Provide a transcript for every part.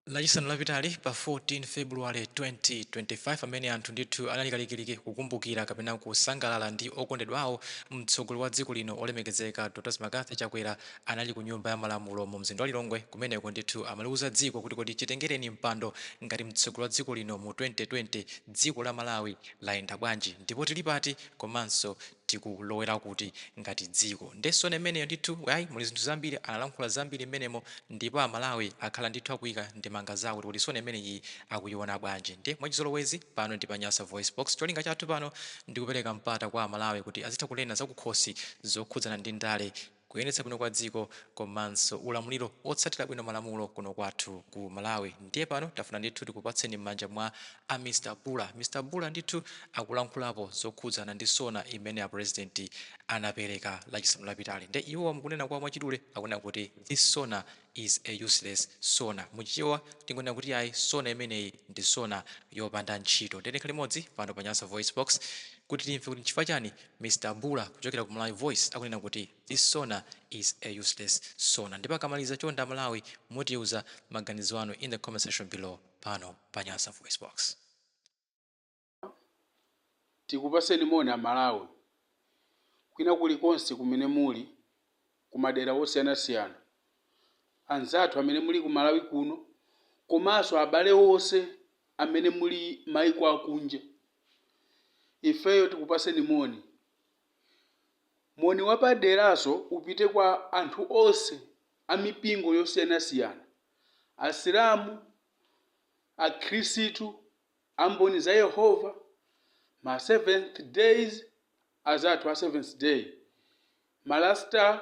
Lachisanu lapitali pa 14 February 2025 pamene anthu ndithu anali kalikiliki kukumbukira kapena kusangalala ndi okondedwa awo, mtsogoleri wa dziko lino olemekezeka Dr McCarthy Chakwera anali ku nyumba ya malamulo mu mzinda wa Lilongwe. Kumeneko ndithu amaliuza dziko kuti kodi chitengereni mpando ngati mtsogoleri wa dziko lino mu 2020 dziko la Malawi layenda bwanji ndipo tili pati komanso tikulowera kuti ngati dziko. Nde SONA imeneyo ndithu ayi muli zinthu zambiri, analankhula zambiri mmenemo ndipo a Malawi akhala ndithu akuika ndemanga zawo kuti kodi SONA imeneyi akuiona bwanji. Nde mwachizolowezi pano ndi pa Nyasa VoiceBox, cholinga chathu pano ndikupereka mpata kwa a Malawi kuti azitha kunena zakukhosi zokhudzana ndi ndale, kuyendetsa bwino kwa dziko komanso ulamuliro otsatira bwino malamulo kuno kwathu ku Malawi. Ndiye pano tafuna ndithu tikupatseni mmanja mwa a Mr Bula. Mr Bula ndithu akulankhulapo zokhudzana ndi SONA imene a President anapereka lachisanu lapitali. Nde iwowa mukunena kwawo mwachidule akunena kuti this SONA is a useless SONA. Muchichewa tingonena kuti ayi SONA imeneyi ndi SONA yopanda ntchito. Ndiye tikhale limodzi pano pa Nyasa VoiceBox kuti timve kuti nchifukwa chani Mr Bula kuchokera ku Malawi Voice akunena kuti this SONA is a useless SONA. Ndipo akamaliza chonde a Malawi mutiuza maganizo anu in the comment section below pano pa Nyasa VoiceBox. Tikupaseni moni a Malawi kwina kulikonse kumene muli kumadera osiyanasiyana, anzathu amene muli ku Malawi kuno komanso abale onse amene muli maiko akunja. Ifeyo tikupaseni moni. Moni wapaderanso upite kwa anthu onse a mipingo yosiyanasiyana, Asilamu, Akhristu, a Mboni za Yehova, ma Seventh Days, azathu a Seventh Day, ma Rasta,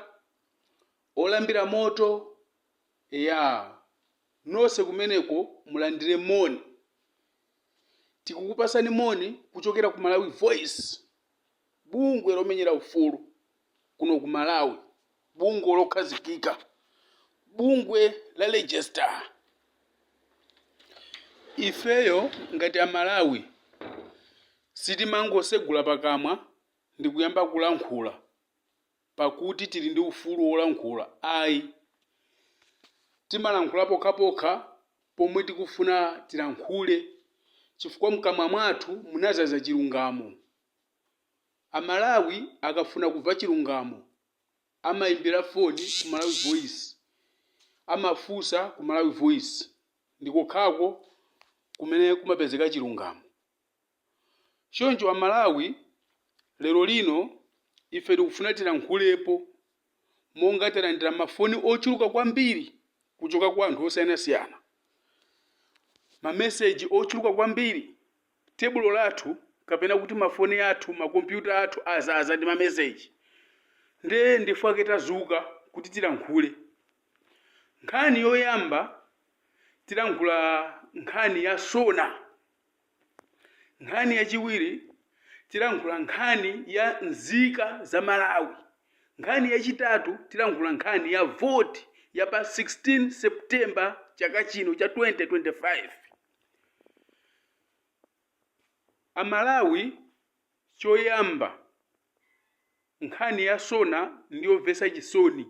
olambira moto, eya, nonse kumeneko mulandire moni. Tikukupasani moni kuchokera ku Malawi Voice, bungwe lomenyera ufulu kuno ku Malawi, bungwe lokhazikika, bungwe la register. Ifeyo ngati Amalawi sitimangosegula pakamwa ndikuyamba kulankhula pakuti tili ndi ufulu wolankhula ayi. Timalankhula pokhapokha pomwe tikufuna tilankhule chifukwa mkamwa mwathu munazaza chilungamo. Amalawi akafuna kuva chilungamo amayimbira foni ku Malawi Voice, amafunsa ku Malawi Voice ndikokhako kumene kumapezeka chilungamo. Choncho Amalawi lero lino ife tikufuna tilankhulepo monga talandira mafoni ochuluka kwambiri kuchoka kwa anthu osiyanasiyana, mameseji ochuluka kwambiri, tebulo lathu kapena kuti mafoni athu, makompyuta athu azaza ndi mameseji. Nde ndifake tazuka kuti tilankhule. Nkhani yoyamba tilankhula nkhani ya SONA. Nkhani yachiwiri tilankhula nkhani ya nzika za Malawi. Nkhani yachitatu tilankhula nkhani ya vote ya pa 16 September chaka chino cha 2025. Amalawi choyamba nkhani ya SONA ndiyomvetsa chisoni.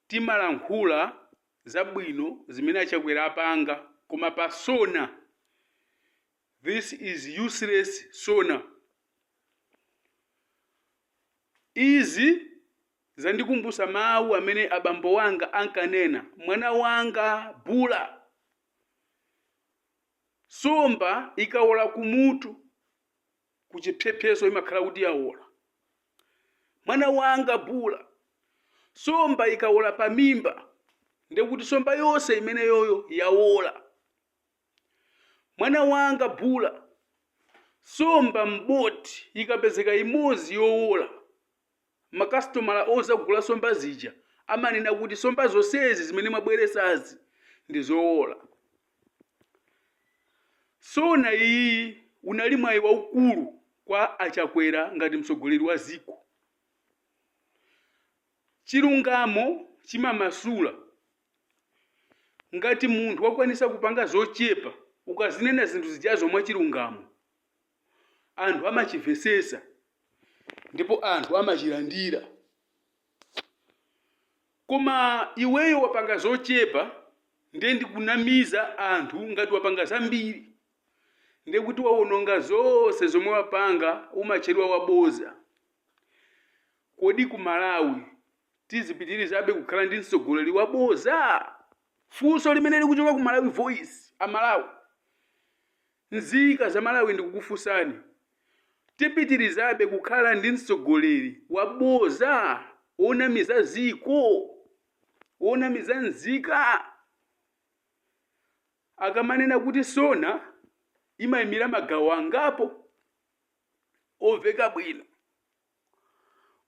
Timalankhula zabwino zimene a Chakwera apanga koma pa SONA this is useless SONA. Izi zandikumbusa mawu amene abambo wanga ankanena, mwana wanga Bula, somba ikawola kumutu kuchipsepseso imakhala kuti yawola. Mwana wanga Bula, somba ikawola pamimba ndekuti somba yonse imeneyoyo yawola. Mwana wanga Bula, somba m'boti ikapezeka imodzi yowola, makasitomala ozagula somba zija amanena kuti somba zonsezi zimene mwabweresazi ndi zowola. SONA iyiyi unali mwayi waukulu kwa a Chakwera ngati mtsogoleri wa dziko. Chilungamo chimamasula. Ngati munthu wakwanisa kupanga zochepa ukazinena zinthu zijazo mwachilungamo anthu amachimvesesa ndipo anthu amachilandira. Koma iweyo wapanga zochepa Ndiye ndikunamiza anthu ngati wapanga zambiri, ndiye kuti wawononga zonse zomwe wapanga, umatchedwa waboza. Kodi ku Malawi tizipitirizabe kukhala ndi mtsogoleri waboza? Funso limene likuchoka ku Malawi Voice. Amalawi, nzika za Malawi, ndikukufunsani: tipitirizabe kukhala ndi mtsogoleri waboza, onamiza ziko, onamiza nzika? Akamanena kuti SONA imayimira magawo angapo omveka bwino,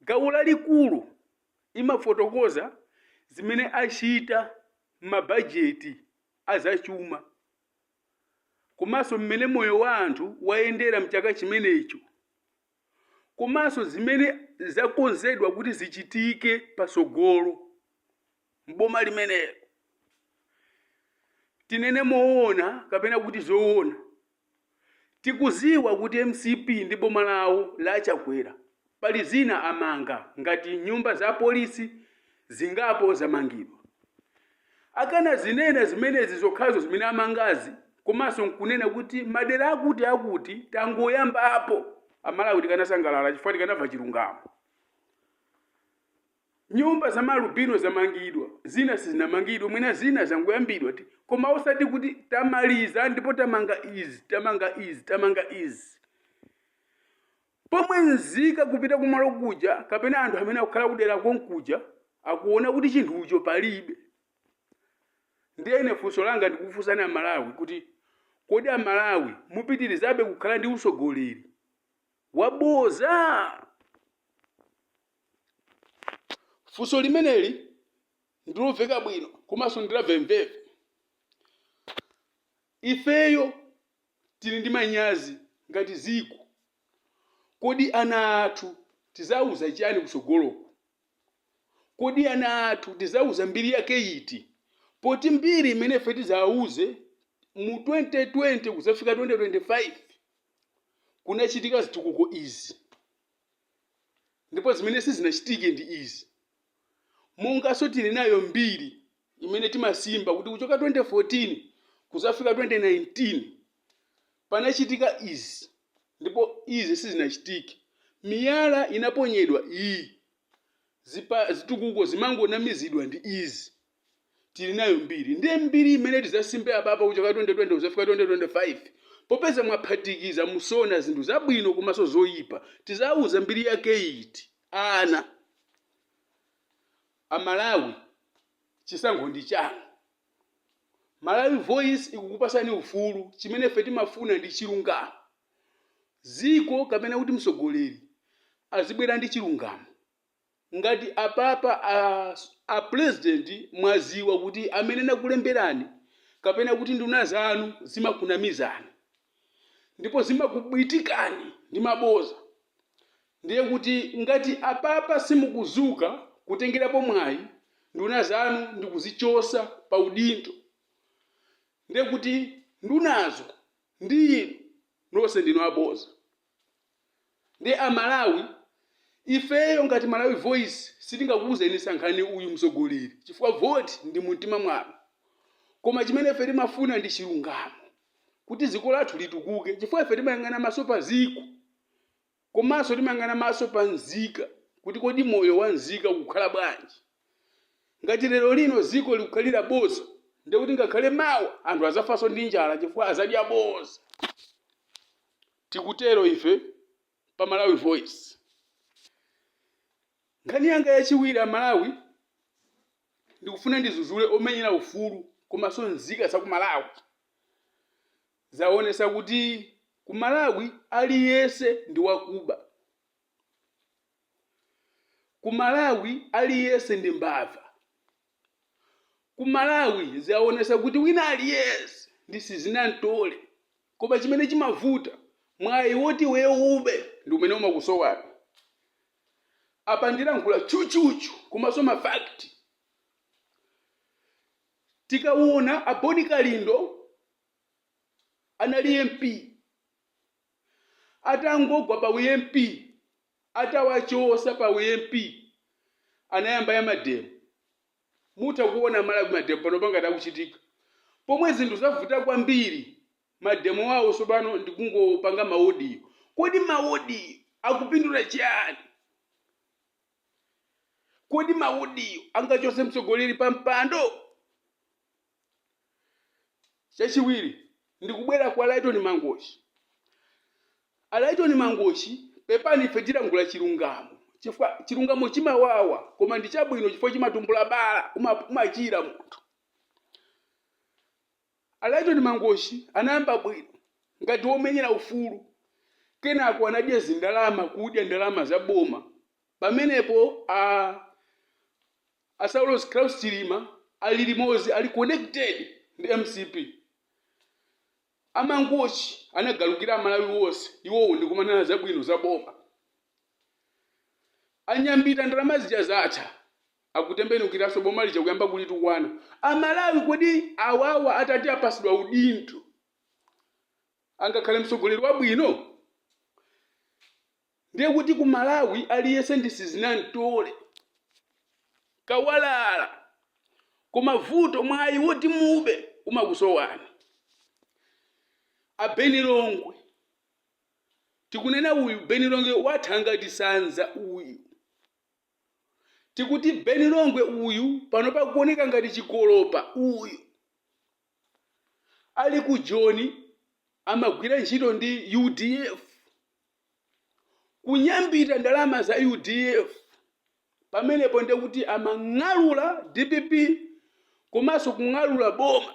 gawo lalikulu imafotokoza zimene achita m'mabajeti azachuma komanso mmene moyo wa anthu wayendera mchaka chimenecho, komanso zimene zakonzedwa kuti zichitike pasogolo mboma limenelo. Tinene moona kapena kuti zoona, tikuziwa kuti MCP ndi boma lawo la Chakwera pali zina amanga, ngati nyumba za polisi zingapo zamangidwa. Akana zinena zimenezi zokhazo zimene amangazi, komanso nkunena kuti madera akuti akuti tangoyambapo, Amalawi tikanasangalala chifukwa tikanamva chilungamo. Nyumba za malubino zamangidwa, zina sizinamangidwe, mwina zina zangoyambidwa, koma osati kuti tamaliza ndipo tamanga izi, tamanga izi, tamanga izi, pomwe nzika kupita kumalo kuja kapena anthu amene akukhala kudera konkuja akuona kuti chinthucho palibe. Ndiye ine funso langa ndikufunsani Amalawi kuti kodi Amalawi mupitirizabe kukhala ndi usogoleri waboza? Funso limeneli ndilomveka bwino komanso ndilamvemveve. Ifeyo tili ndi manyazi ngati ziko. Kodi ana athu tizauza chani kusogoloko? Kodi ana athu tizauza mbiri yake iti, poti mbiri imene ife tizauze mu 2020 kuzafika 2025 kunachitika zitukuko izi ndipo zimene sizinachitike ndi izi? Monganso tili nayo mbiri imene timasimba kuti kuchoka 2014 kuzafika 2019 panachitika izi ndipo izi sizinachitike, miyala inaponyedwa iyi, zitukuko zimangonamizidwa ndi izi. Tili nayo mbiri. Ndiye mbiri imene tizasimbe apapa kuchoka 2020 kuzafika 2025, popeza mwaphatikiza mu SONA zinthu zabwino komanso zoyipa, tizauza mbiri yake iti ana Amalawi? Chisankho ndi chanu. Malawi Voice ikukupasani ufulu. Chimene ife timafuna ndi chilungamo. Ziko kapena kuti mtsogoleri azibwera ndi chilungamo. Ngati apapa a president mwaziwa kuti amene nakulemberani kapena kuti nduna zanu zimakunamizani ndipo zimakubwitikani ndi maboza, ndiye kuti ngati apapa simukuzuka kutengerapo mwayi nduna zanu ndi kuzichosa pa udindo, ndiye kuti ndunazo ndi inu nonse ndinu aboza. Ndi Amalawi, ifeyo ngati Malawi Voice sitingakuwuzeni sankhani uyu mtsogoleri, chifukwa voti ndi mumtima mwanu. Koma chimene ife timafuna ndi chilungamo kuti dziko lathu litukuke, chifukwa ife timayang'ana maso pa ziko komanso timayang'ana maso pa nzika, kuti kodi moyo wa nzika ukukhala bwanji? Ngati lero lino ziko likukhalira boza, ndiye kuti ngakhale mawa anthu azafanso ndi njala chifukwa azadya boza. Tikutero ife pa Malawi Voice. Nkhani yanga yachiwiri, Amalawi, ndikufuna ndizuzule omenyera ufulu komanso nzika za ku Malawi. Zaonesa kuti ku Malawi aliyense ndi wakuba, ku Malawi aliyense ndi mbava, ku Malawi zaonesa kuti wina aliyense ndi sizinamtole. Koma chimene chimavuta, mwayi woti iweyo ube ndi umene umakusowani. Apa ndilankhula tchutchutchu komanso ma facts. Tikaona a Bon Kalindo anali MP, atangogwa pa MP, atawachosa pa MP, anayamba ya ma demo. Mutha kuona Malawi, ma demo pano pangati akuchitika. Pomwe zinthu zavuta kwambiri, mademo awo tsopano ndikungopanga ma audio. Kodi ma audio akupindula chani? Kodi ma audio angachose mtsogoleri pa mpando? Chachiwiri, ndikubwera kwa Lyton Mangochi. A Lyton Mangochi, pepani, ife tilankhula chilungamo chifukwa chilungamo chimawawa, koma ndi chabwino chifukwa chimatumbula bala, umachira munthu. A Lyton Mangochi anayamba bwino ngati womenyera ufulu, kenako anadya zindalama, kudya ndalama za boma. Pamenepo a Saulos Klaus Chilima ali limodzi, ali connected ndi MCP. Amangochi anagalukira Amalawi wonse, iwowo ndikumanena zabwino za boma. Anyambita ndalama zija zatha, akutembenukiranso boma lija kuyamba kulitukwana. Amalawi, kodi awawa atati apasidwa udindo angakhale mtsogoleri wabwino? Ndiye kuti ku Malawi aliyense ndi sizinamtole kawalala, koma vuto mwayi woti mube umakusowani. A Beni Longwe, tikunena uyu Beni Longwe watha ngati sanza uyu. Tikuti Beni Longwe uyu pano pakuoneka ngati chikolopa uyu. Ali ku Joni amagwira ntchito ndi UDF, kunyambita ndalama za UDF. Pamenepo ndiye kuti amang'alula DPP komanso kung'alula boma.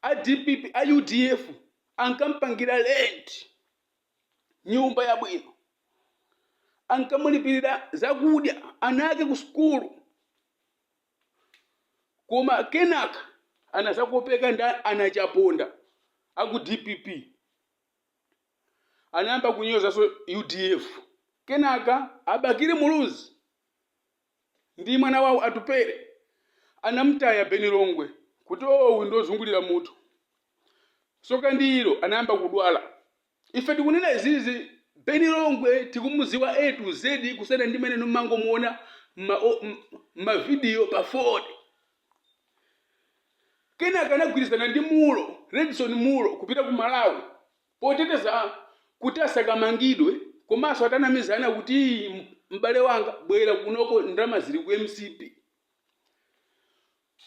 A DPP, a UDF ankampangira rent nyumba yabwino, ankamulipirira zakudya, ana ake ku sukulu, koma kenaka anazakopeka ndi anachaponda aku DPP, anayamba kunyozanso UDF. Kenaka Abakiri Muluzi ndi mwana wawo Atupere anamutaya Beni Longwe kuti owu ndozungulira mutu. Soka ndilo anayamba kudwala. Ife tikunena izizi, Beni Longwe tikumuziwa A to Z, kusiyana ndi mene mumangomuona mavidiyo pa phone. Kenaka anagwirizana ndi Mulo, Redson Mulo, kupita ku Malawi poteteza kuti asakamangidwe, komanso atanamizana kuti, "M'bale wanga, bwera kunoko, ndalama zili ku MCP,"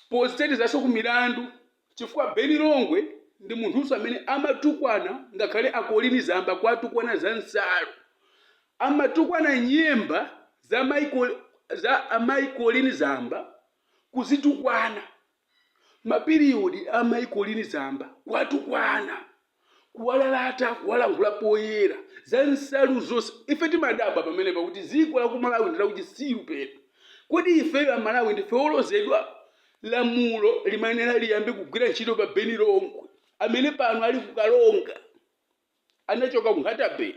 pozitetezanso ku milandu, chifukwa Beni Longwe ndi munthunso amene amatukwana ngakhale akolini Zamba, kwatukwana za nsalu, amatukwana nyemba za Michael, za amayi Colleen Zamba, kuzitukwana ma period a mayi Colleen Zamba, kwatukwana, kuwalalata, kuwalankhula poyera za nsalu zonse. Ife timadabwa pamene pakuti dziko la ku Malawi ndi lakuchisiru pena. Kodi ifeyo Amalawi ndife olozedwa? Lamulo limayenera liyambe kugwira ntchito pa Beni Longwe amene pano ali kukalonga, anachoka ku Nkhata Bay.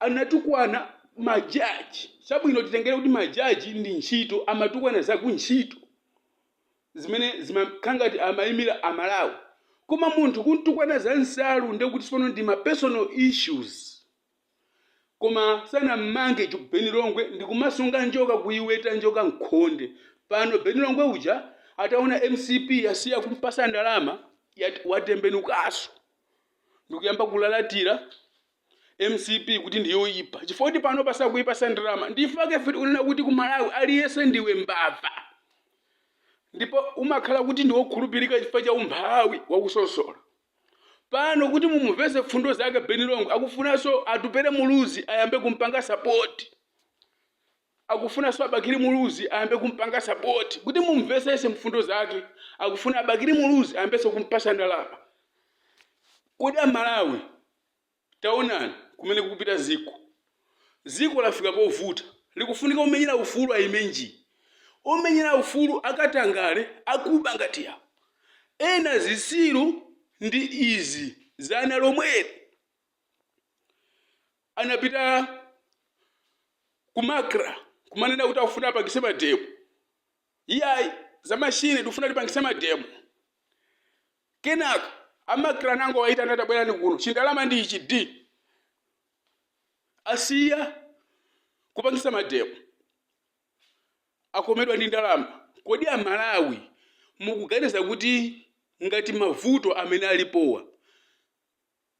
Anatukwana majaji. Chabwino, titengere kuti majaji ndi ntchito, amatukwana za ku ntchito zimene zimakhala ngati amayimira Amalawi, koma munthu kuntukwana za nsalu ndekuti tsopano ndi ma personal issues. Koma sanammange Beni Longwe, ndikumasunga njoka, kuiweta njoka mkhonde. Pano Beni Longwe uja ataona MCP yasiya kumpasa ndalama, watembenukaso ndikuyamba kulalatira MCP kuti ndiyoyipa, chifukwa kuti pano pasakuipasa ndalama. Ndifake ife tikunena kuti ku Malawi aliyense ndiwe mbava, ndipo umakhala kuti ndiwokhulupirika chifukwa cha umphawi wakusosola. Pano kuti mumuvese fundo zake, Beni Longwe akufunanso Atupere Muluzi ayambe kumpanga support, akufunanso Abakiri Muluzi ayambe kumpanga support. Kuti mumvesese mfundo zake, akufuna Abakiri Muluzi ayambenso kumpasa ndalama. Kodi Amalawi, taonani kumene kukupita ziko. Ziko lafika povuta, likufunika omenyera ufulu aime nji, omenyera ufulu akatangale, akuba ngati yawo ena, zisilu ndi izi. Zana lomweli anapita ku MACRA kumanena kuti akufuna apangise ma demo. Iyayi, za machine, tikufuna tipangise ma demo. Kenaka a MACRA nango waita, "Tabwerani kuno, chindalama ndi ichi." D asiya kupangisa ma demo, akomedwa ndi ndalama. Kodi Amalawi mukuganiza kuti ngati mavuto amene alipowa,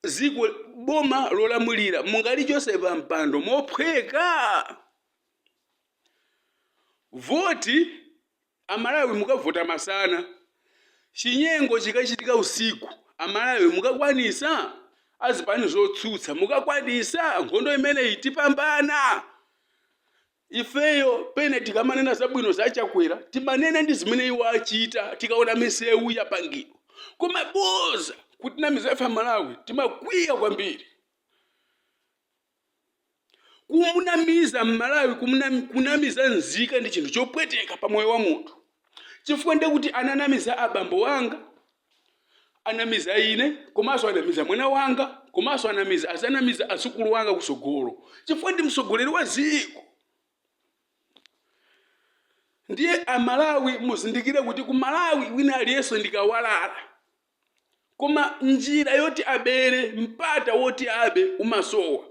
ziko boma lolamulira mungalichose pa mpando mophweka? Voti, Amalawi, mukavota masana, chinyengo chikachitika usiku, Amalawi mukakwanisa? Azipani zotsutsa mukakwanisa? Nkhondo imeneyi tipambana ifeyo. Pene tikamanena zabwino zachakwera, timanena ndi zimene iwo achita. Tikaona misewu yapangidwa, koma boza kuti namiza ife Amalawi timakwiya kwambiri. Kumunamiza Mmalawi, kunamiza nzika ndi chinthu chopweteka pa moyo wa munthu, chifukwa ndiye kuti ananamiza abambo anga, anamiza ine, komanso anamiza mwana wanga, komanso anamiza, azanamiza azukulu wanga kusogolo, chifukwa ndi mtsogoleri wa dziko. Ndiye Amalawi muzindikire kuti ku Malawi wina aliyense ndikawalala, koma njira yoti abere, mpata woti abe umasowa.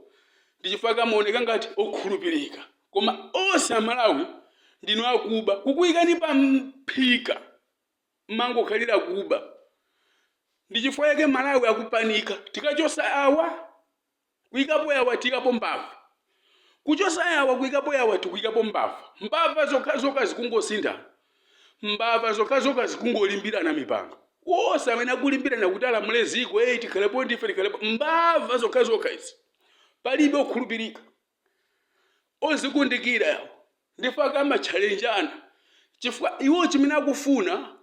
Ndi chifukwa kamaoneka ngati okhulupirika, koma onse Amalawi ndinu akuba. Kukuyikani pa mphika, mangokhalira kuba. Ndi chifukwa chake Malawi akupanika. Tikachosa awa kuyikapo yawa, tiyikapo mbava. Kuchosa yawa kuyikapo yawa, tikuyikapo mbava. Mbava zokhazokha zikungosintha, mbava zokhazokha zikungolimbirana mipando. Wonse amene akulimbirana kuti alamule ziko, eyi, tikhalepo ndife, tikhalepo, mbava zokhazokha izi, palibe okhulupirika, ozikundikira yawo. Ndife akamatchalenjana chifukwa iwo chimene akufuna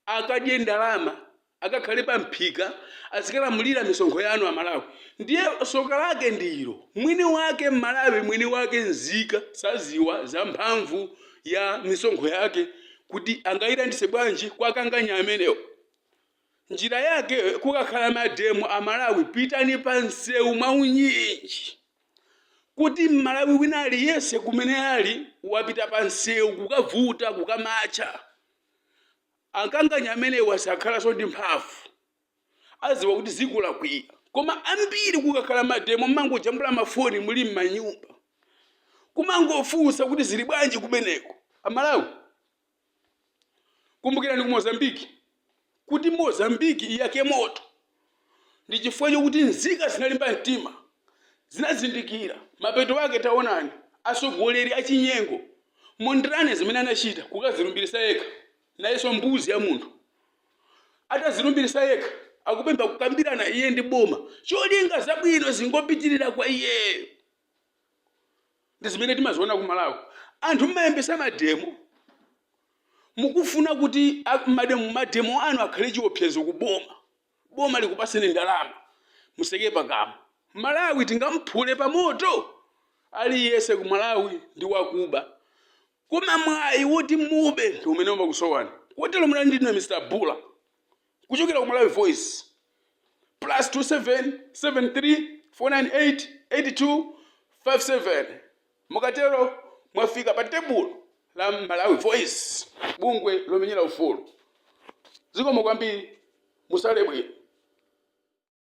akadye ndalama, akakhale pa mphika, azikalamulira misonkho yanu Amalawi. Ndiye soka lake ndilo mwini wake Mmalawi, mwini wake nzika saziwa za mphamvu ya misonkho yake kuti angayilandise bwanji kwa kanganya amenewo. Njira yake, kukakhala mademo, Amalawi pitani pa msewu mwaunyinji, kuti Mmalawi wina aliyense kumene ali wapita pa msewu kukavuta, kukamatcha. Akanganya amenewa sakhalanso ndi mphamvu, aziwa kuti dziko lakwiya. Koma ambiri kukakhala mademo mmangojambula mafoni muli m'manyumba, kumangofunsa kuti zili bwanji kumeneko. Amalawi, kumbukirani ku Mozambiki, kuti Mozambiki iyake moto ndi chifukwa chokuti nzika zinalimba mtima, zinazindikira. Mapeto ake taonani atsogoleri achinyengo. Mondlane zimene anachita, kukazilumbirisa yekha, nayenso mbuzi ya munthu. Atazilumbirisa yekha, akupempha kukambirana iye ndi boma, cholinga zabwino zingopitirira kwa iyeyo. Ndi zimene timaziona ku Malawi. Anthu mmayambisa mademo, mukufuna kuti mademo anu akhale chiopsezo ku boma, boma likupaseni ndalama, museke pakamwa. Malawi tingamphule pa moto? Aliyense ku Malawi ndi wakuba, koma mwayi woti mube ndi umene umakusowani. Kotero munali ndine Mr Bula kuchokera ku Malawi Voice, +27 73 498 8257. Mukatero mwafika pa tebulo la Malawi Voice, bungwe lomenyera ufulu. Zikomo kwambiri, musale bwino.